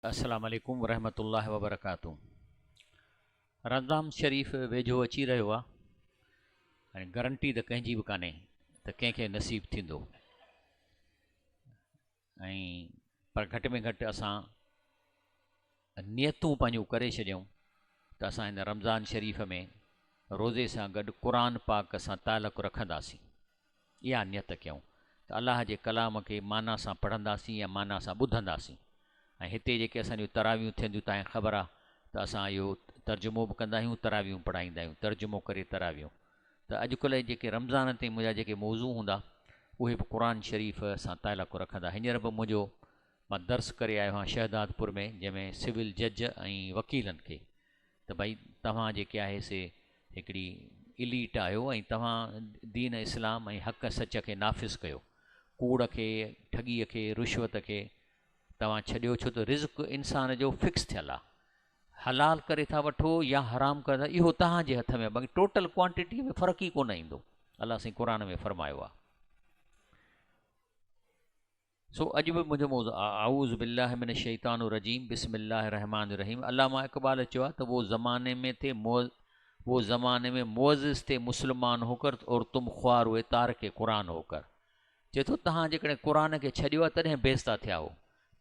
السلام عليڪم ورحمة الله وبرڪاته رمضان شريف ويجهو اچي رهيو آ ۽ گرنٽي ته ڪنهن جي به ڪانهي ته ڪنهن کي نصيب ٿيندو ۽ پر گهٽ ۾ گهٽ اسان نيتون پنهنجون ڪري ڇڏيون ته اسان هن رمضان شريف ۾ روزي سان گڏ قرآن پاڪ سان تعلق رکنداسين. اها نيت ڪيون ته الله جي ڪلام کي معنيٰ سان پڙهنداسين يا معنيٰ سان ٻڌنداسين ۽ هتي جيڪي اسان جون تراويون ٿين ٿيون تانکي خبر آهي ته اسان اهو ترجمو به ڪندا آهيون تراويون پڙهائيندا آهيون ترجمو ڪري تراويون ته اڄڪلهه جيڪي رمضان تائين منهنجا جيڪي موضوع هوندا اهي به قرآن شريف سان تعلق رکندا هينئر به منهنجو مان درس ڪري آيو آهيان شهدادپور ۾ جنهن ۾ سول جج ۽ وڪيلن کي ته ڀائي توهان جيڪي آهي سي هڪڙي اليٽ آهيو ۽ توهان دين اسلام ۽ حق سچ کي نافذ ڪيو ڪوڙ کي ٺڳيء کي رشوت کي توهان ڇڏيو ڇو ته رزق انسان جو فڪس ٿيل آهي حلال ڪري ٿا وٺو يا حرام ڪري ٿا اهو توهان جي هٿ ۾ باقي ٽوٽل ڪوانٽيٽي ۾ فرق ئي ڪونه ايندو الله سائين قرآن ۾ فرمايو آهي سو اڄ به منهنجو موضوع اعوذ بالله من الشيطان الرجيم بسم الله الرحمن الرحيم علامه اقبال چيو آهي ته وو زماني ۾ ٿي وو زماني ۾ معزز ٿي مسلمان هوڪر اور تم خوار هئي تارڪ قرآن هوڪر چئي ٿو توهان جيڪڏهن قرآن کي ڇڏيو آهي تڏهن بيزتا ٿيا هو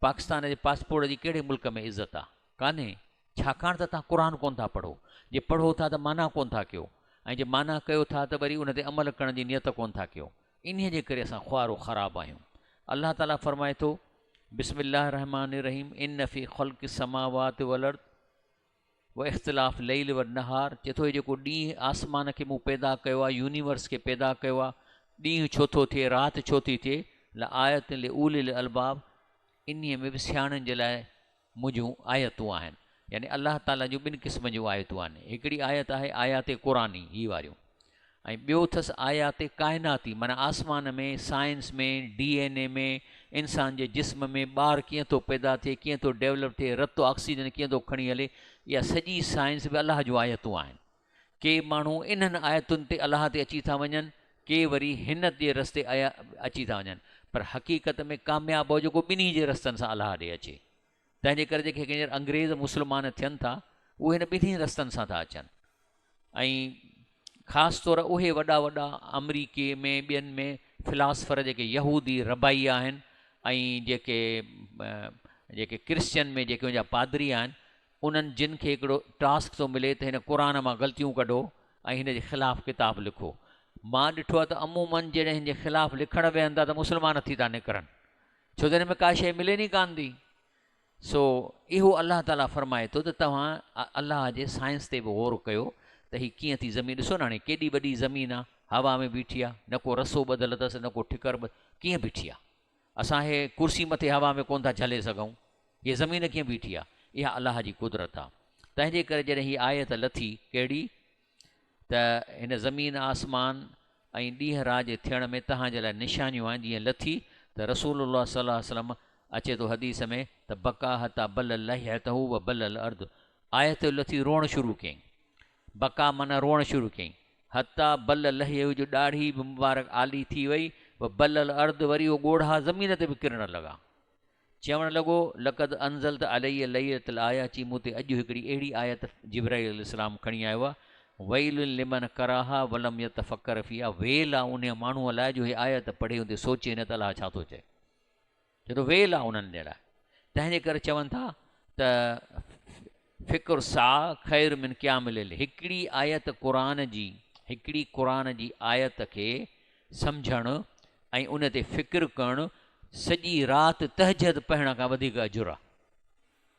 پاڪستان جي پاسپورٽ جي ڪهڙي ملڪ ۾ عزت آهي ڪانهي ڇاڪاڻ ته توهان قرآن ڪونه ٿا پڙهو جي پڙهو ٿا ته معنيٰ ڪونه ٿا ڪيو ۽ جي معنيٰ ڪيو ٿا ته وري ان تي عمل ڪرڻ جي نيت ڪونه ٿا ڪيو انهيء جي ڪري اسان خوار و خراب آهيون. الله تعاليٰ فرمائي ٿو، بسم الله الرحمٰن الرحيم ان في خلق السماوات والارض واختلاف الليل والنهار چئي ٿو هي جيڪو ڏينهن آسمان کي مون پيدا ڪيو آهي يونيورس کي پيدا ڪيو آهي ڏينهن ڇو ٿو ٿئي رات ڇو ٿي ٿئي لآيت لاولي الالباب انهيء ۾ به سياڻن جي لاء منهنجون آيتون آهن يعني الله تعاليٰ جون ٻن قسمن جون آيتون آهن هڪڙي آيت آهي آيات قرآني هي واريون ۽ ٻيو اٿس آيات ڪائناتي معنيٰ آسمان ۾ سائنس ۾ ڊي اين اي ۾ انسان جي جسم ۾ ٻار ڪيئن ٿو پيدا ٿئي ڪيئن ٿو ڊيولپ ٿئي رت آڪسيجن ڪيئن ٿو کڻي هلي اها سڄي سائنس به الله جون آيتون آهن ڪي ماڻهو انهن آيتن تي الله تي اچي ٿا وڃن ڪي وري هن جي رستي اچي ٿا وڃن پر حقيقت ۾ ڪامياب هو جيڪو ٻنهي جي رستن سان الله ڏي اچي تنهن جي ڪري جيڪي هينئر انگريز مسلمان ٿين ٿا اهي هن ٻنهي رستن سان ٿا اچن ۽ خاص طور اهي وڏا وڏا آمريڪي ۾ ٻين ۾ فلاسفر جيڪي يهودي ربائي آهن ۽ جيڪي جيڪي ڪرسچن ۾ جيڪي ان جا پادري آهن انهن جن کي هڪڙو ٽاسڪ ٿو ملي ته هن قرآن مان غلطيون ڪڍو ۽ هن جي خلاف ڪتاب لکو. مان ڏٺو آهي ته عموماً جڏهن هن جي خلاف لکڻ ويهن ٿا ته مسلمان ٿي ٿا نڪرن ڇو ته هن ۾ ڪا شيء ملين ئي ڪانه ٿي. سو اهو الله تعاليٰ فرمائي ٿو ته توهان الله جي سائنس تي به غور ڪيو ته هي ڪيئن ٿي زمين ڏسو نه هاڻي ڪيڏي وڏي زمين آهي هوا ۾ بيٺي آهي نه ڪو رسو ٻڌل اٿس نه ڪو ٺڪر ڪيئن بيٺي آهي. اسان هي ڪرسي مٿي هوا ۾ ڪونه ٿا جهلي سگهون، هيء زمين ڪيئن بيٺي آ؟ اها الله جي قدرت آ. تنهن جي ڪري جڏهن هيء آيت لٿي، ڪهڙي؟ ته هن زمين، آسمان ۽ ڏينهن رات جي ٿيڻ ۾ توهان جي لاء نشانيون آهن، جيئن لٿي ته رسول الله صلي الله عليه وسلم اچي ٿو حديث ۾ ته بڪا حتيٰ بل لحيته و بل الارض آيت لٿي روئڻ شروع ڪيائين. بڪا معنيٰ روئڻ شروع ڪيائين. حتيٰ بل لحيه جو ڏاڙهي به مبارڪ آلي ٿي وئي و بل الارض وري اهي ڳوڙها زمين تي به ڪرڻ لڳا. چوڻ لڳو، لقد انزلت علي ليلة الايه چي مون تي اڄ هڪڙي اهڙي آيت جبرائيل عليه السلام کڻي آيو آهي، ويل لمن قراها ولم يتفڪر فيها ويل آهي انهيء ماڻهوء لاء جو هي آيت پڙهي ان تي سوچي نه ته الله ڇا ٿو چئي. چئي ٿو ويل آ انهن جي لاء. تنهن جي ڪري چون ٿا ته فڪر ساعه خير من قيام الليل هڪڙي آيت قرآن جي هڪڙي قرآن جي آيت کي سمجهڻ ۽ ان تي فڪر ڪرڻ سڄي رات تهجد پڙهڻ کان وڌيڪ اجر آ.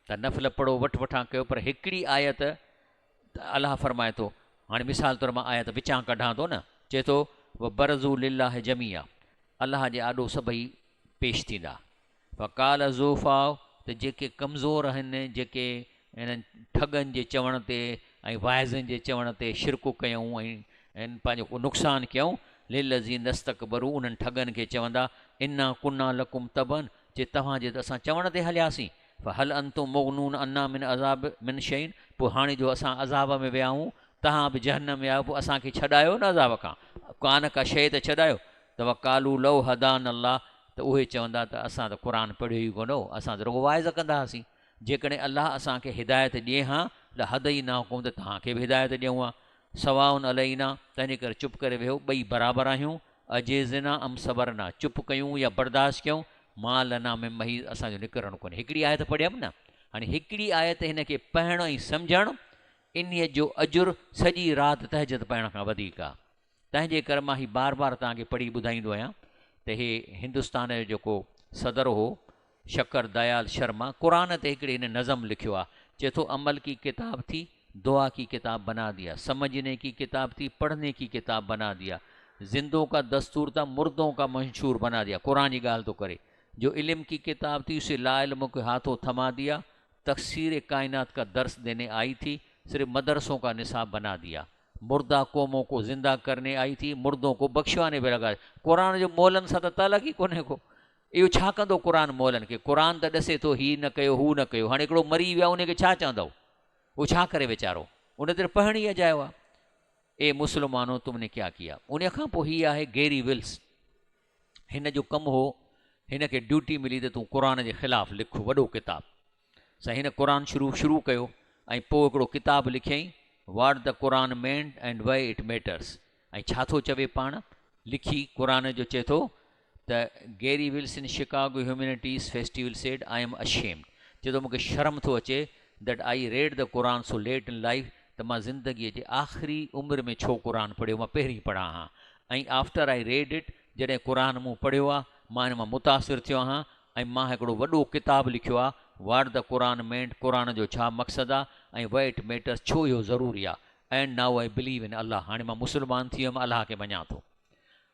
ته نفل پڙهو وٺ وٺان ڪيو پر هڪڙي آيت ته الله فرمائي ٿو هاڻي مثال طور مان آيت وچان ڪڍان ٿو نه چئي ٿو وبرزوا لله جميعا الله جي آڏو سڀئي پيش ٿيندا. فقال الضعفاء ته جيڪي ڪمزور آهن، جيڪي انهن ٺڳن جي چوڻ تي ۽ واعظن جي چوڻ تي شرڪ ڪيائون ۽ پنهنجو ڪو نقصان ڪيائون، للذين استڪبروا انهن ٺڳن کي چوندا، انا ڪنا لڪم تبعا چي توهان جي ته اسان چوڻ تي هلياسين، فهل انتم مغنون عنا من عذاب من شيء پوء هاڻي جو اسان عذاب ۾ ويا آهيون، توهان به جهنم ۾ آهيو پوء اسان کي ڇڏايو نه عذاب کان، ڪا نه ڪا شيء ته ڇڏايو. ته وقالو لو هدانا الله ته اهي چوندا ته اسان ته قرآن پڙهيو ئي ڪونه هو، اسان ته رڳو واعظ ڪندا هئاسين. جيڪڏهن الله اسان کي هدايت ڏئي ها، لهديناڪم ته توهان کي به هدايت ڏيون ها. سواء علينا، تنهنجي ڪري چپ ڪري ويهو، ٻئي برابر آهيون. اجزنا ام صبرنا، چپ ڪيون يا برداشت ڪيون، ما لنا من محيص، اسان جو نڪرڻ ڪونهي. هڪڙي آيت پڙهيم نه، هاڻي هڪڙي آيت هن کي پڙهڻ ۽ سمجهڻ، انهيء جو اجر سڄي رات تهجد پڙهڻ کان وڌيڪ آهي. تنهن جي ڪري مان هي بار بار توهان کي پڙهي ٻڌائيندو آهيان ته هي هندستان جو جيڪو صدر هو شڪر ديال شرما قرآن تي هڪڙي هن نظم لکيو آهي چئي ٿو عمل ڪي ڪتاب ٿي دعا ڪي ڪتاب بنا ديا سمجهني ڪي ڪتاب ٿي پڙهني ڪي ڪتاب بنا ديا زندو ڪا دستور ٿا مردو ڪا منشور بنا ديا قرآن جي ڳالهه ٿو ڪري جو علم ڪي ڪتاب ٿي اسي لا علم ڪي هاٿو ٿما ديا تقصير ڪائنات ڪا درس ديني آئي ٿي صرف مدرسون ڪا نصاب بنا ديا مرده قومون ڪو زنده ڪرني آئي ٿي مردون ڪو بخشواني پي لگا قرآن جو مولن سان ته تعلق ئي ڪونهي ڪو اهو ڇا ڪندو قرآن مولن کي قرآن ته ڏسي ٿو هي نه ڪيو هو نه ڪيو هاڻي هڪڙو مري ويو ان کي ڇا چوندؤ هو ڇا ڪري ويچارو ان تي پڙهڻ ئي اجايو آهي اي مسلمانو تم ني ڪيا ڪيا ان کان پوء هي آهي گيري ولس هن جو ڪم هو هن کي ڊيوٽي ملي ته تون قرآن جي خلاف لک وڏو ڪتاب سائين هن قرآن شروع شروع ڪيو ۽ پوء هڪڙو ڪتاب لکيائين what the Quran meant and why it matters ۽ ڇا ٿو چوي پاڻ لکي قرآن جو چئي ٿو ته Gary Wilson Chicago humanities festival said I am ashamed چئي ٿو مونکي شرم ٿو اچي that I read the Quran so late in life ته مان زندگيء جي آخري عمر ۾ ڇو قرآن پڙهيو مان پهرين پڙهان ها ۽ آفٽر I read it جڏهن قرآن مون پڙهيو آ مان ان مان متاثر ٿيو آهيان ۽ مان هڪڙو وڏو ڪتاب لکيو آ what the Quran meant قرآن جو ڇا مقصد آ ۽ وائي it matters ڇو اهو ضروري آ and now I believe in Allah هاڻي مان مسلمان ٿي ويم الله کي مڃان ٿو.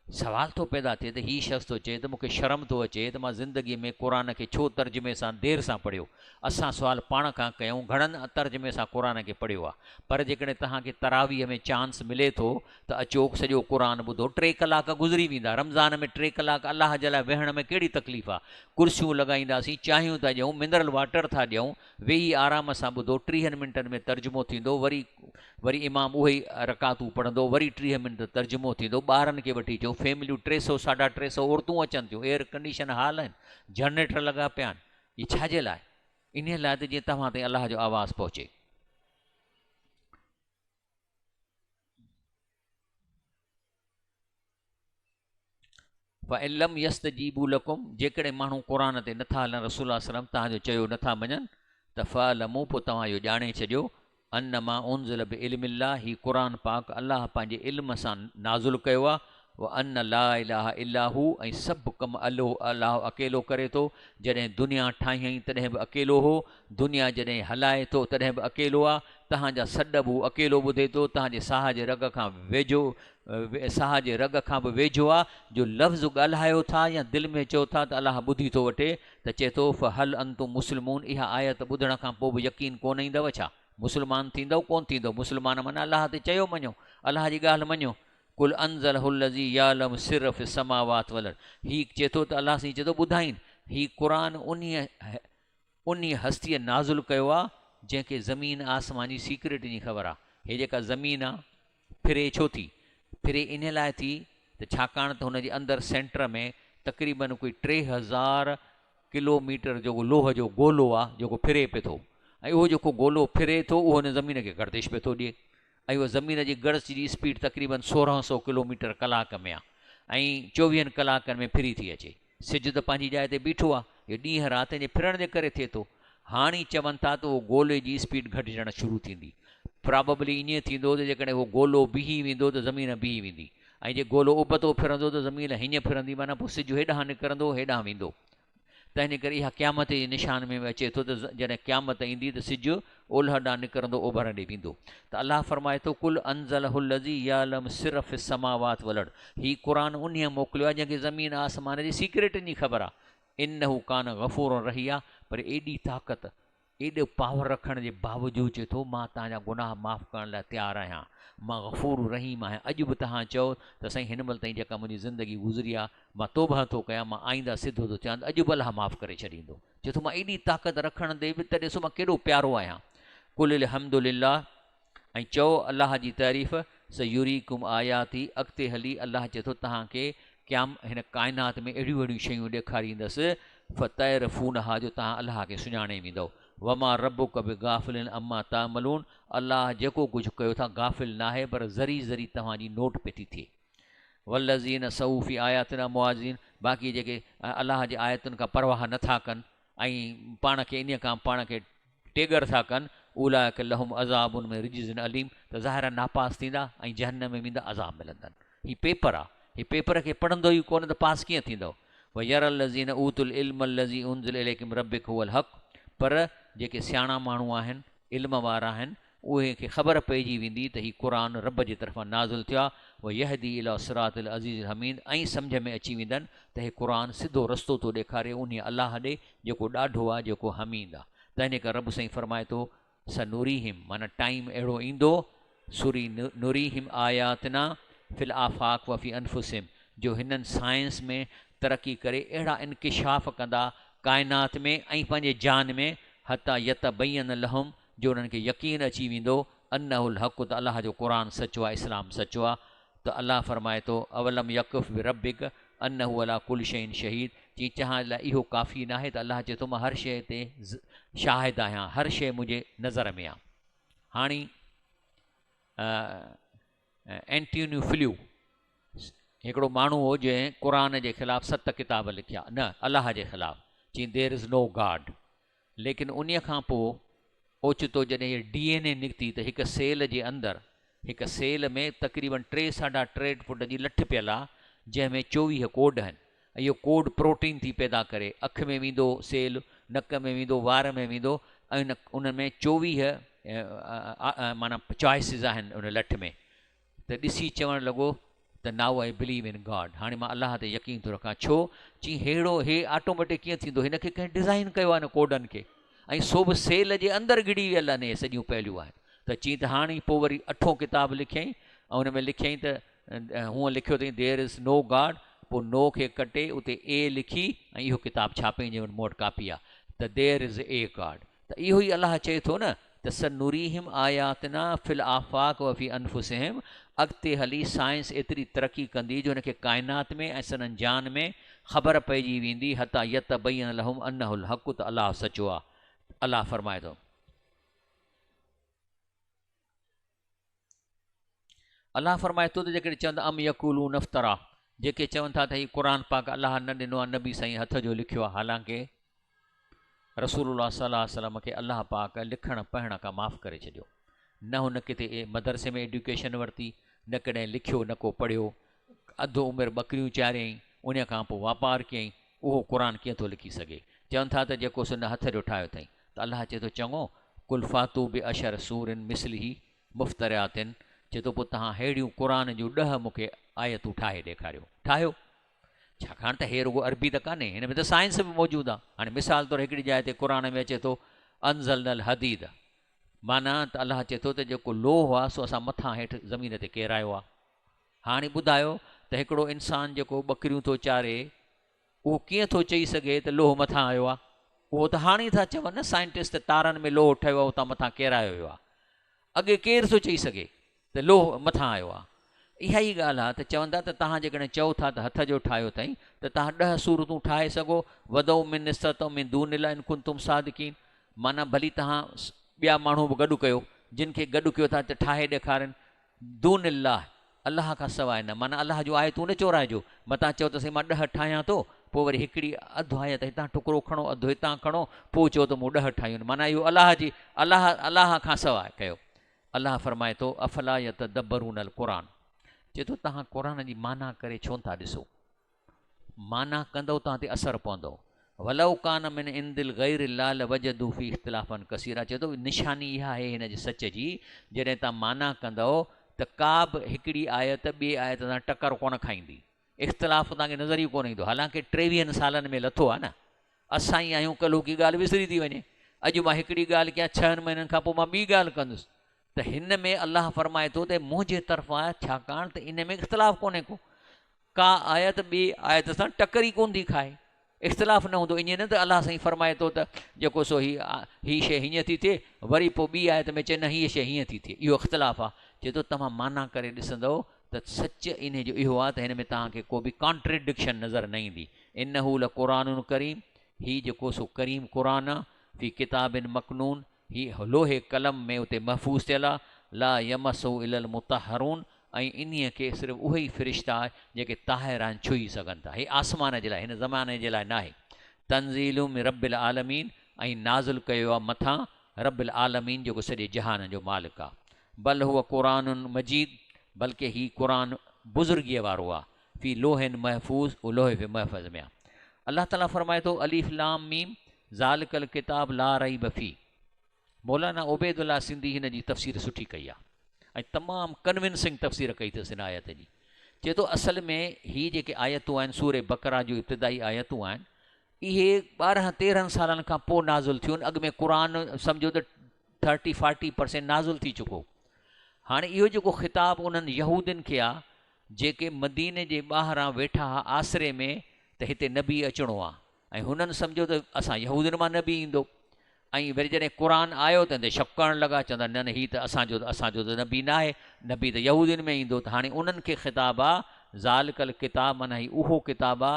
سوال ٿو پيدا ٿئي ته هي شخص ٿو چئي ته مون کي شرم ٿو اچي ته مان زندگيء ۾ قرآن کي ڇو ترجمي سان دير سان پڙهيو. اسان سوال پاڻ کان ڪيون گهڻن ترجمي سان قرآن کي پڙهيو آ. پر جيڪڏهن توهان کي تراويح ۾ چانس ملي ٿو ته اچو سڄو قرآن ٻڌو ٽي ڪلاڪ گذري ويندا. رمضان ۾ ٽي ڪلاڪ الله جي لاء ويهڻ ۾ ڪهڙي تڪليف آ. ڪرسيون لڳائينداسين، چانهيون ٿا ڏيون، منرل واٽر ٿا ڏيون، ويهي آرام سان ٻڌو، ٽيهن منٽن ۾ ترجمو ٿيندو، وري وري امام اهي ئي رڪعتون پڙهندو، وري 30 منٽ ترجمو ٿيندو، ٻارن کي وٺي اچو، فيمليون ٽي سئو ساڍا ٽي سئو عورتون اچن ٿيون، ايئر ڪنڊيشن هال آهن، جنريٽر لڳا پيا آهن، اهي ڇا جي لاء؟ انهيء لاء ته جيئن توهان تائين الله جو آواز پهچي. فَإِن لَمْ يَسْتَجِيبُوا لَڪُمْ جيڪڏهن ماڻهو قرآن تي نٿا هلن رسول الله صلعم توهان جو چيو نٿا مڃن ته فَاعْلَمُوا پوء توهان اهو ڄاڻي ڇڏيو انما انزل بعلم الله هي قرآن پاڪ الله پنهنجي علم سان نازل ڪيو آهي وان لا اله الا هو ۽ سڀ ڪم الله اڪيلو ڪري ٿو جڏهن دنيا ٺاهيائين تڏهن به اڪيلو هو دنيا جڏهن هلائي ٿو تڏهن به اڪيلو آ، تهان جا سڏ به هو اڪيلو ٻڌي ٿو، تهان جي ساهه جي رڳ کان ويجهو ساهه جي رڳ کان به ويجهو آ، جو لفظ ڳالهايو ٿا يا دل ۾ چئو ٿا ته الله ٻڌي ٿو وٺي ته چئي ٿو فهل انتم مسلمون اها آيت ٻڌڻ کان پوء به يقين ڪونه ايندؤ ڇا؟ مسلمان ٿيندؤ ڪونه ٿيندؤ؟ مسلمان معنيٰ الله تي چيو مڃو، الله جي ڳالهه مڃو، قل انزله الذي يعلم السر في السماوات والارض هي چئي ٿو ته الله سائين چئي ٿو ٻڌائين هي قرآن انهيء انهيء هستيء نازل ڪيو آ، جنهن کي زمين آسمان جي سيڪريٽن جي خبر آ. هيء جيڪا زمين آ، ڦري ڇو ٿي؟ ڦري انهيء لاء ٿي ته ڇاڪاڻ ته هن جي اندر سينٽر ۾ تقريباً ڪوئي 3000 ڪلو ميٽر جيڪو لوهه جو گولو آ، جيڪو ڦري پئي ٿو ۽ اهو جيڪو گولو ڦري ٿو، اهو هن زمين کي گردش پئي ٿو ڏئي ۽ اها زمين جي گردش جي اسپيڊ تقريباً 1600 ڪلو ميٽر ڪلاڪ ۾ آ ۽ چوويهن ڪلاڪن ۾ ڦري ٿي اچي. سج ته پنهنجي جاء تي بيٺو آ، اهو ڏينهن رات جي ڦرڻ جي ڪري ٿئي ٿو. هاڻ ئي چون ٿا ته اهو گولي جي اسپيڊ گهٽجڻ شروع ٿيندي. پراببلي ائين ٿيندو ته جيڪڏهن اهو گولو بيهي ويندو ته زمين بيهي ويندي ۽ جي گولو ابتو ڦرندو ته زمين هيئن ڦرندي معنيٰ پوء سج هيڏانهن نڪرندو هيڏانهن ويندو. تنهن جي ڪري اها قيامت جي نشان ۾ به اچي ٿو ته جڏهن قيامت ايندي ته سج اولهه ڏانهن نڪرندو اوڀر ڏي ويندو ته الله فرمائي ٿو قل انزله الذي يعلم السر في السماوات والارض هي قرآن انهيء موڪليو آهي جنهن کي زمين آسمان جي سيڪريٽن جي خبر آهي انه ڪان غفورا رحيا پر ايڏي طاقت ايڏو پاور رکڻ جي باوجود چئي ٿو مان توهان جا گناهه معاف ڪرڻ لاء تيار آهيان مان غفور رحيم آهيان اڄ به توهان چئو ته سائين هن مهل تائين جيڪا منهنجي زندگي گذري آهي مان توبهه ٿو ڪيان مان آئنده سڌو ٿو ٿيان ته اڄ به الله معاف ڪري ڇڏيندو چئي ٿو مان ايڏي طاقت رکڻ تي به ته ڏسو مان ڪيڏو پيارو آهيان قل الحمد لله ۽ چئو الله جي تعريف، سيريڪم آياتي، اڳتي هلي الله چئي ٿو توهان کي قيام هن ڪائنات ۾ اهڙيون اهڙيون شيون ڏيکاريندس، فتعرفونها جو توهان الله کي سڃاڻي ويندؤ، وما ربک بغافل عما تعملون الله جيڪو ڪجهه ڪيو ٿا غافل ناهي پر ذري ذري توهان جي نوٽ پئي ٿي ٿئي. والذين سعوا في آياتنا معاجزين باقي جيڪي الله جي آيتن کان پرواهه نه ٿا ڪن ۽ پاڻ کي انهيء کان پاڻ کي ٽيڳر ٿا ڪن، اولئک لهم عذاب من رجز اليم ته ظاهر آهي ناپاس ٿيندا ۽ جهنم ۾ ويندا عذاب ملندن. هي پيپر آ، هي پيپر کي پڙهندو ئي ڪونه ته پاس ڪيئن ٿيندؤ؟ ويري الذين اوتوا العلم الذي انزل اليڪ من ربک هو الحق پر جيڪي سياڻا ماڻهو آهن، علم وارا آهن، اهي کي خبر پئجي ويندي ته هي قرآن رب جي طرفان نازل ٿيو آهي، ويهدي الي صراط العزيز الحميد ۽ سمجهه ۾ اچي ويندن ته هي قرآن سڌو رستو ٿو ڏيکاري انهيء الله ڏي جيڪو ڏاڍو آهي جيڪو حميد آهي. تنهنجي ڪري رب سائين فرمائي ٿو، سنريهم معنيٰ ٽائيم اهڙو ايندو، سري نريهم آياتنا في الآفاق وفي انفسهم جو هنن سائنس ۾ ترقي ڪري اهڙا انڪشاف ڪندا ڪائنات ۾ ۽ پنهنجي جان ۾ حتيٰ يتبين لهم جو انهن کي يقين اچي ويندو انه الحق ته الله جو قرآن سچو آهي اسلام سچو آهي ته الله فرمائي ٿو اولم يڪف بربک انه علي ڪل شيء شهيد چي چهان لاء اهو ڪافي ناهي ته الله چئي ٿو مان هر شيء تي شاهد آهيان هر شيء منهنجي نظر ۾ آهي هاڻي اينٽونيو فليو هڪڙو ماڻهو هو جنهن قرآن جي خلاف ست ڪتاب لکيا نه الله جي خلاف چي دير از نو گاڊ ليڪن انهيء کان پوء اوچتو جڏهن هيء ڊي اين اي نڪتي ته هڪ سيل جي اندر هڪ سيل ۾ تقريبن ٽي ساڍا ٽي فوٽ جي لٺ پيل آ جنهن ۾ 24 ڪوڊ آهن ۽ اهو ڪوڊ پروٽين ٿي پيدا ڪري اک ۾ ويندو سيل نڪ ۾ ويندو وار ۾ ويندو ۽ ان ۾ 24 معنيٰ چوائسز آهن ان لٺ ۾ ته ڏسي چوڻ لڳو ته now I believe in God هاڻي مان الله تي يقين ٿو رکان ڇو؟ چي ههڙو هي آٽوميٽڪ ڪيئن ٿيندو هن کي ڪنهن ڊزائين ڪيو آهي هن ڪوڊن کي ۽ سو به سيل جي اندر گهڙي ويل آهن اهي سڄيون پهليون آهن ته چي ته هاڻي پوء وري اٺون ڪتاب لکيائين ۽ ان ۾ لکيائين ته هونء لکيو اٿئين دير از نو گاڊ پوء نو کي ڪٽي اتي اي لکي ۽ اهو ڪتاب ڇاپيائين جنهن وٽ مون وٽ ڪاپي آهي ته دير از اي گاڊ ته اهو ئي الله چئي ٿو نه ته سنريهم آياتنا في الآفاق وفي انفسهم اڳتي هلي سائنس ايتري ترقي ڪندي جو هن کي ڪائنات ۾ ۽ سندن جان ۾ خبر پئجي ويندي حتيٰ يتبين لهم انه الحق ته الله سچو آهي الله فرمائي ٿو. الله فرمائي ٿو ته جيڪڏهن چون ٿا ام يقولون افترا جيڪي چون ٿا ته هي قرآن پاڪ الله نه ڏنو آهي نبي سائين هٿ جو لکيو آهي حالانڪه رسول الله صلي الله عليه وسلم کي الله پاڪ لکڻ پڙهڻ کان معاف ڪري ڇڏيو نه هن ڪٿي مدرسي ۾ ايڊيوڪيشن ورتي نه ڪڏهن لکيو نه ڪو پڙهيو اڌ عمر ٻڪريون چاريائين ان کان پوء واپار ڪيائين اهو قرآن ڪيئن ٿو لکي سگهي چون ٿا ته جيڪو سو نه هٿ جو ٺاهيو اٿائين ته الله چئي ٿو چڱو قل فاتو بعشر سور مثله مفتريات چئي ٿو پوء توهان ههڙيون قرآن جون ڏهه مون کي آيتون ٺاهي ڏيکاريو. ٺاهيو. ڇاڪاڻ ته هي رڳو عربي ته ڪانهي، هن ۾ ته سائنس به موجود آهي. هاڻي مثال طور هڪڙي جاء تي قرآن ۾ اچي ٿو انزلنا الحديد معنيٰ ته الله چئي ٿو ته جيڪو لوهه آهي سو اسان مٿان هيٺ زمين تي ڪيرايو آهي. هاڻي ٻڌايو ته هڪڙو انسان جيڪو ٻڪريون ٿو چاري اهو ڪيئن ٿو چئي سگهي ته لوهه مٿان آيو آهي؟ اهو ته هاڻي ٿا چون نه سائنٽسٽ ته تارن ۾ لوهه ٺهيو آهي اتان مٿان ڪيرايو ويو آهي. اڳي ڪير ٿو چئي سگهي ته لوهه مٿان آيو آهي؟ اها ئي ڳالهه آهي ته چوندا ته توهان جيڪڏهن چئو ٿا ته هٿ جو ٺاهيو اٿئي ته توهان ڏهه سورتون ٺاهي سگهو ودعو من استطعتم من دون الله ان ڪنتم صادقين معنيٰ ڀلي توهان ٻيا ماڻهو به گڏ ڪيو جن کي گڏ ڪيو ٿا ته ٺاهي ڏيکارين دون الله، الله کان سواء نه، معنيٰ الله جون آيتون نه چورائجو، متان چئو ته سائين مان ڏهه ٺاهيان ٿو، پوء وري هڪڙي اڌ آيت هتان ٽڪرو کڻو، اڌ هتان کڻو، پوء چئو ته مون ڏهه ٺاهيون آهن، معنيٰ اهو الله جي، الله، الله کان سواء ڪيو. الله فرمائي ٿو، افلا يتدبرون القرآن، چئي ٿو توهان قرآن جي معنيٰ ڪري ڇونه ٿا ڏسو؟ معنيٰ ڪندؤ توهان تي اثر پوندو. ولو ڪان من عند الغير الله لوجدوا فيه اختلافا ڪثيرا چئي ٿو نشاني اها آهي هن جي سچ جي جڏهن توهان معنيٰ ڪندؤ ته ڪا به هڪڙي آيت ٻي آيت سان ٽڪر ڪونه کائيندي اختلاف توهان کي نظر ئي ڪونه ايندو حالانڪه ٽيويهن سالن ۾ لٿو آهي نه اسان ئي آهيون ڪلهوڪي ڳالهه وسري ٿي وڃي اڄ مان هڪڙي ڳالهه ڪيان ڇهن مهينن کان پوء مان ٻي ڳالهه ڪندس ته هن ۾ الله فرمائي ٿو ته منهنجي طرفان آهي ڇاڪاڻ ته ان ۾ اختلاف ڪونهي ڪو ڪا آيت ٻي آيت سان ٽڪر ئي ڪونه ٿي کائي، اختلاف نه هوندو، ائين نه ته الله سائين فرمائي ٿو ته جيڪو سو هي هي شيء هيئن ٿي ٿئي، وري پوء ٻي آيت ۾ چئي نه هيء شيء هيئن ٿي ٿئي، اهو اختلاف آهي. چئي ٿو توهان معنيٰ ڪري ڏسندؤ ته سچ انهي جو اهو آهي ته هن ۾ توهان کي ڪو به ڪانٽريڊڪشن نظر نه ايندي. انه لقرآن ڪريم هي جيڪو سو ڪريم قرآن آهي. في ڪتاب مڪنون، هي لوح قلم ۾ اتي محفوظ ٿيل آ، لا يمسه الا المطهرون، ۽ انهيء کي صرف اهي ئي فرشتا جيڪي طاهر آهن ڇهي سگهن ٿا. هي آسمان جي لاء، هن زماني جي لاء ناهي. تنزيل من رب العالمين، ۽ نازل ڪيو آ مٿان رب العالمين جيڪو سڄي جهان جو مالڪ آ. بل هو قرآن مجيد، بلڪه هي قرآن بزرگيء وارو آ، في لوح محفوظ، اهو لوح محفظ ۾ آ. الله تعاليٰ فرمائي ٿو، الف لام ميم ذالڪ الڪتاب لا ريب فيه. مولانا عبيد الله سنڌي هن جي تفسير سٺي ڪئي آ ۽ تمام ڪنوينسنگ تفسير ڪئي اٿس هن آيت جي. چئي ٿو اصل ۾ هي جيڪي آيتون آهن سورة بقره جون ابتدائي آيتون آهن اهي 12 13 سالن کان پوء نازل ٿيون آهن اڳ ۾ قرآن سمجهو ته ٿرٽي فارٽي پرسينٽ نازل ٿي چڪو. هاڻي اهو جيڪو خطاب انهن يهودين کي آ جيڪي مديني جي ٻاهران ويٺا ها آسري ۾ ته هتي نبي اچڻو آ ۽ هنن سمجهيو ته اسان يهودين مان نبي ايندو ۽ وري جڏهن قرآن آيو ته ان تي شڪ ڪرڻ لڳا چوندا نه نه هي ته اسان جو اسان جو ته نبي ناهي نبي ته يهودين ۾ ايندو ته هاڻي انهن کي خطاب آ ذالڪ الڪتاب معنيٰ هي اهو ڪتاب آ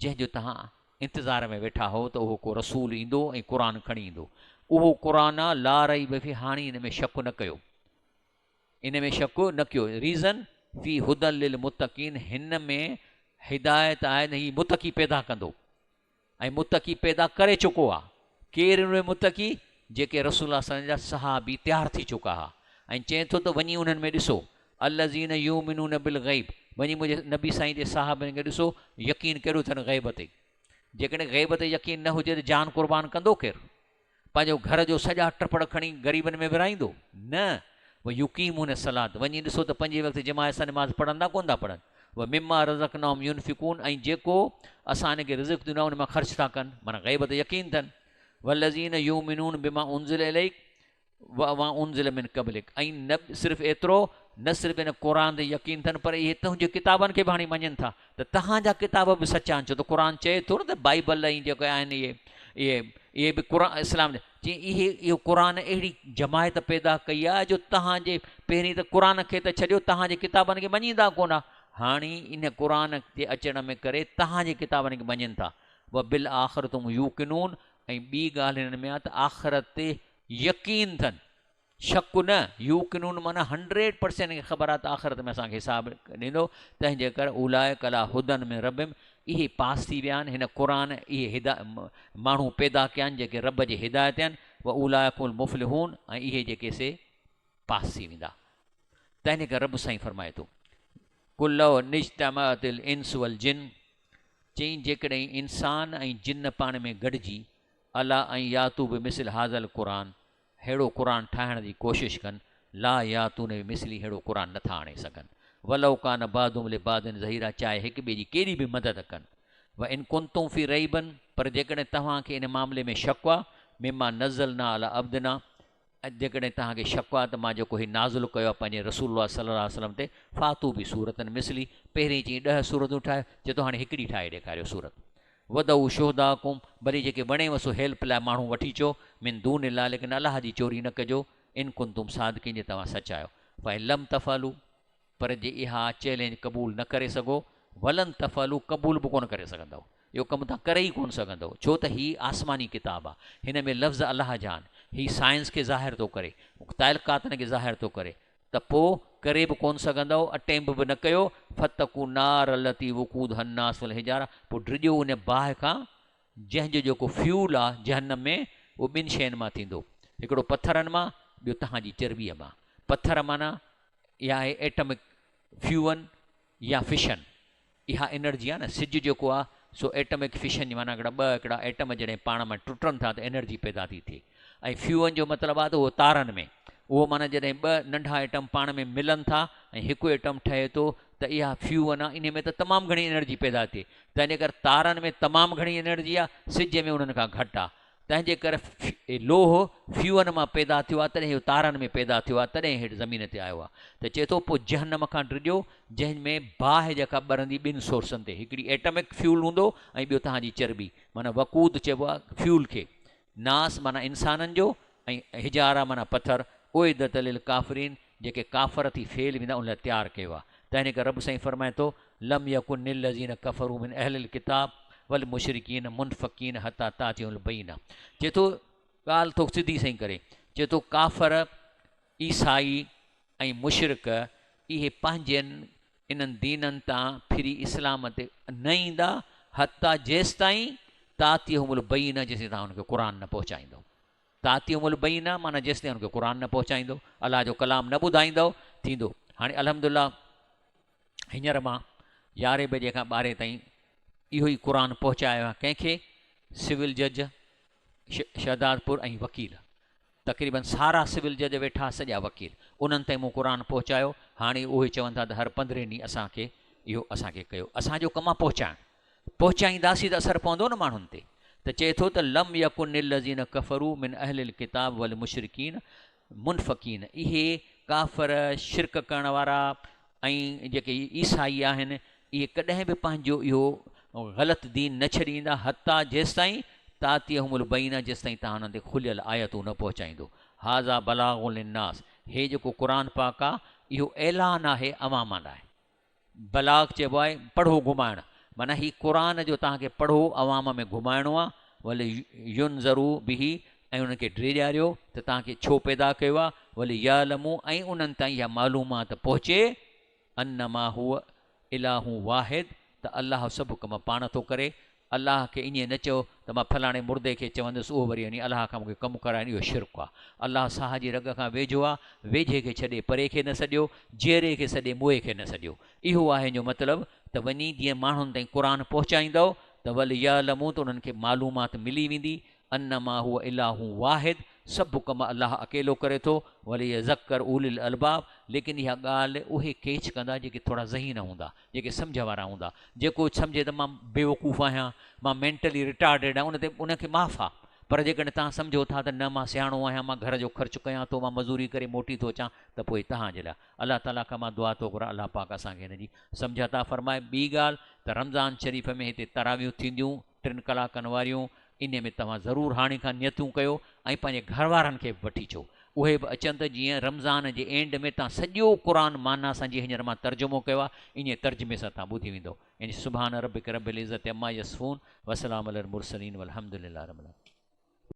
جنهن جو توهان انتظار ۾ ويٺا هئو ته اهو ڪو رسول ايندو ۽ قرآن کڻي ايندو اهو قرآن آ لا ريب فيه هاڻي ان ۾ شڪ نه ڪيو ان ۾ شڪ نه ڪيو ريزن في هدى للمتقين هن ۾ هدايت آهي نه هي متقي پيدا ڪندو ۽ متقي پيدا ڪري چڪو آ ڪير اهي متقي جيڪي رسول الله صلي الله عليه وسلم جا صحابي تيار ٿي چڪا ها ۽ چئين ٿو ته وڃي انهن ۾ ڏسو الذين يؤمنون بالغيب وڃي منهنجي نبي سائين جي صحابين کي ڏسو يقين ڪهڙو اٿن غيب تي جيڪڏهن غيب تي يقين نه هجي ته جان قربان ڪندو ڪير پنهنجو گهر جو سڄا ٽپڙ کڻي غريبن ۾ ورهائيندو نه ويقيمون الصلات وڃي ڏسو ته پنجين وقت جماعت سان نماز پڙهن ٿا ڪونه ٿا پڙهن ومما رزقناهم ينفقون ۽ جيڪو اسان انهن کي رزق ڏنو آهي ان مان خرچ ٿا ڪن معنيٰ غيب تي يقين اٿن والذين يؤمنون بما انزل اليڪ وما انزل من قبلک ۽ نه صرف ايترو نه صرف ان قرآن تي يقين اٿن پر اهي تنهنجي ڪتابن کي به هاڻي مڃين ٿا ته تهان جا ڪتاب به سچا آهن ڇو ته قرآن چئي ٿو نه ته بائيبل ۽ جيڪي آهن اهي اهي اهي به قرآن اسلام جا چي اهي اهو قرآن اهڙي جماعت پيدا ڪئي آهي جو تهان جي پهرين ته قرآن کي ته ڇڏيو تهان جي ڪتابن کي مڃيندا ڪونه هاڻي ان قرآن جي اچڻ ۾ ڪري تهان جي ڪتابن کي مڃين ٿا وبالآخرة هم يوقنون ۽ ٻي ڳالهه هنن ۾ آهي ته آخرت تي يقين اٿن، شڪ نه، يوقنون معنيٰ هنڊريڊ پرسينٽ هن کي خبر آهي ته آخرت ۾ اسان کي حساب ڏيندو، تنهن جي ڪري اولئڪ عليٰ هدًي من ربهم اهي پاس ٿي ويا آهن، هن قرآن اهي هدا ماڻهو پيدا ڪيا آهن جيڪي رب جي هدايت تي آهن، واولئڪ هم المفلحون ۽ اهي جيڪي سي پاس ٿي ويندا. تنهن جي ڪري رب سائين فرمائي ٿو. قل لو اجتمعت الانس والجن چئين جيڪڏهن انسان ۽ جن پاڻ ۾ گڏجي عليٰ ان ياتو بمثل هذا القرآن ههڙو قرآن ٺاهڻ جي ڪوشش ڪن لا ياتون بمثله ههڙو قرآن نٿا آڻي سگهن ولو ڪان بعضهم لبعض ظهيرا چاهي هڪ ٻئي جي ڪيڏي به مدد ڪن وان ڪنتم في ريب پر جيڪڏهن توهان کي ان معاملي ۾ شڪ آ مما نزلنا عليٰ عبدنا ۽ جيڪڏهن توهان کي شڪ آهي ته مان جيڪو هي نازل ڪيو آهي پنهنجي رسول الله صلي الله عليه وسلم تي فاتو بسورة مثله پهرين چيائين ڏهه سورتون ٺاهيو چئي ٿو هاڻي هڪڙي ٺاهي ڏيکاريو سورت ودعو شهداءڪم ڀلي جيڪي وڻيو سو هيلپ لاء ماڻهو وٺي اچو من دون الله ليڪن الله جي چوري نه ڪجو ان ڪنتم صادقين جي توهان سچ آهيو فان لم تفعلوا پر جي اها چئلينج قبول نه ڪري سگهو، ولن تفعلوا قبول به ڪونه ڪري سگهندؤ، اهو ڪم توهان ڪري ئي ڪونه سگهندؤ، ڇو ته هي آسماني ڪتاب آهي، هن ۾ لفظ الله جا آهن، هي سائنس کي ظاهر ٿو ڪري، تعلقاتن کي ظاهر ٿو ڪري، ته پوء ڪري به ڪونه سگهندؤ، اٽيمپ به نه ڪيو، فاتقوا النار التي وقودها الناس والحجاره پوء ڊڄو ان باهه کان جنهن جو جيڪو فيول آ جهنم ۾ اهو ٻن شين مان ٿيندو، هڪڙو پٿرن مان، ٻيو توهان جي چرٻيء مان. پٿر معنيٰ اها آهي ايٽمڪ فيون يا فشن، اها انرجي آ نه، سج جيڪو آ سو ايٽمڪ فشن جي معنيٰ هڪڙا ٻه هڪڙا ايٽم جڏهن پاڻ ۾ ٽٽن ٿا ته انرجي پيدا ٿي ٿئي ۽ فيون جو مطلب آ ته اهو تارن ۾ اهو معنيٰ جڏهن ٻه ننڍا ايٽم پاڻ ۾ ملن ٿا ۽ هڪ ايٽم ٺهي ٿو ته اها فيون آ انهي ۾ ته تمام گهڻي انرجي پيدا ٿئي تنهن جي ڪري تارن ۾ تمام گهڻي انرجي آ سج ۾ انهن کان گهٽ آ تنهن جي ڪري لوهه فيون مان پيدا ٿيو آ تڏهن اهو تارن ۾ پيدا ٿيو آ تڏهن هيٺ زمين تي آيو آ ته چئي ٿو پوء جهنم کان ڊڄو جنهن ۾ باهه جيڪا ٻرندي ٻن سورسن تي هڪڙي ايٽمڪ فيول هوندو ۽ ٻيو توهان جي چرٻي معنيٰ وقود چئبو آ فيول کي ناس معنيٰ انسانن جو ۽ حجاره معنيٰ پٿر اعدت للڪافرين جيڪي ڪافر ٿي فيل ويندا ان لاء تيار ڪيو آ تنهن ڪري رب سائين فرمائي ٿو لم يڪن الذين ڪفروا من اهل الڪتاب والمشرڪين منفڪين حتي تاتيهم البينه. چئي ٿو ڳالهه ٿو سڌي سئين ڪري، چئي ٿو ڪافر، عيسائي ۽ مشرڪ اهي پنهنجين انهن دينن تان ڦري اسلام تي نه ايندا حتي جيستائين تاتيهم البينه جيسين توهان انهن کي قرآن نه پهچائيندؤ. تاتيهم البينه معنيٰ جيستائين انهن کي قرآن نه پهچائيندؤ، الله جو ڪلام نه ٻڌائيندؤ ٿيندو. هاڻي الحمدلله هينئر مان يارهين بجي کان ٻارهين تائين اهو ئي قرآن پهچايو آهي ڪنهن کي؟ سول جج شهدادپور ۽ وڪيل تقريبن سارا سول جج ويٺا سڄا وڪيل انهن تائين مون قرآن پهچايو هاڻي اهي چون ٿا ته هر پندرهين ڏينهن اسان کي اهو اسان کي ڪيو اسان جو ڪم آهي پهچائڻ پهچائينداسين ته اثر پوندو نه ماڻهن تي ته چئي ٿو ته لم يڪن الذين ڪفروا من اهل الڪتاب والمشرڪين منفڪين اهي ڪافر شرڪ ڪرڻ وارا ۽ جيڪي عيسائي آهن اهي ڪڏهن به پنهنجو اهو غلط دين نه ڇڏيندا حتيٰ جيستائين تاتيهم البينه جيستائين توهان انهن تي کليل آيتون نه پهچائيندو هذا بلاغ للناس هي جيڪو قرآن پاڪ آ اهو اعلان آهي عوام لاء بلاغ چئبو آهي پڙهو گهمائڻ معنيٰ هي قرآن جو توهان کي پڙهو عوام ۾ گهمائڻو آهي ولينذروا به ۽ انهن کي ڊيڄاريو ته توهان کي ڇو پيدا ڪيو آهي وليعلموا ۽ انهن تائين اها معلومات پهچي انما هو اله واحد ته الله سڀ ڪم پاڻ ٿو ڪري الله کي ائين نه چئو ته مان فلاڻي مردي کي چوندس اهو وري وڃي الله کان مون کي ڪم ڪرائين اهو شرڪ آ. الله ساهه جي رڳ کان ويجهو آ، ويجهي کي ڇڏي پري کي نه سڏيو، جيئري کي سڏي موئي کي نه سڏيو. اهو آهي ان جو مطلب ته وڃي جيئن ماڻهن تائين قرآن پهچائيندؤ ته وليعلموا ته انهن کي معلومات ملي ويندي انما هو اله واحد سڀ ڪم الله اڪيلو ڪري ٿو وليذڪر اولي الالباب ليڪن اها ڳالهه اهي ڪيچ ڪندا جيڪي ٿورا ذهين هوندا جيڪي سمجهه وارا هوندا جيڪو سمجهي ته مان بيوقوف آهيان مان مينٽلي ريٽارڊيڊ آهيان ان تي ان کي معاف آ پر جيڪڏهن توهان سمجهو ٿا ته نه مان سياڻو آهيان مان گهر جو خرچ ڪيان ٿو مان مزوري ڪري موٽي ٿو اچان ته پوء توهان جي لاء الله تعالي کان مان دعا ٿو گهران الله پاڪ اسان کي هن جي سمجهه عطا فرمائي ٻي ڳالهه ته رمضان شريف ۾ هتي تراويحون ٿينديون ٽن ڪلاڪن واريون انهي ۾ توهان ضرور هاڻي کان نيتون ڪيو ۽ پنهنجي گهر وارن کي به وٺي اچو اهي به اچن ته جيئن رمضان جي اينڊ ۾ توهان سڄو قرآن معنيٰ سان جيئن هينئر مان ترجمو ڪيو آهي انهي ترجمي سان توهان ٻڌي ويندؤ يعني سبحان ربک رب العزت عما يصفون وسلام علي المرسلين والحمد لله رب العالمين.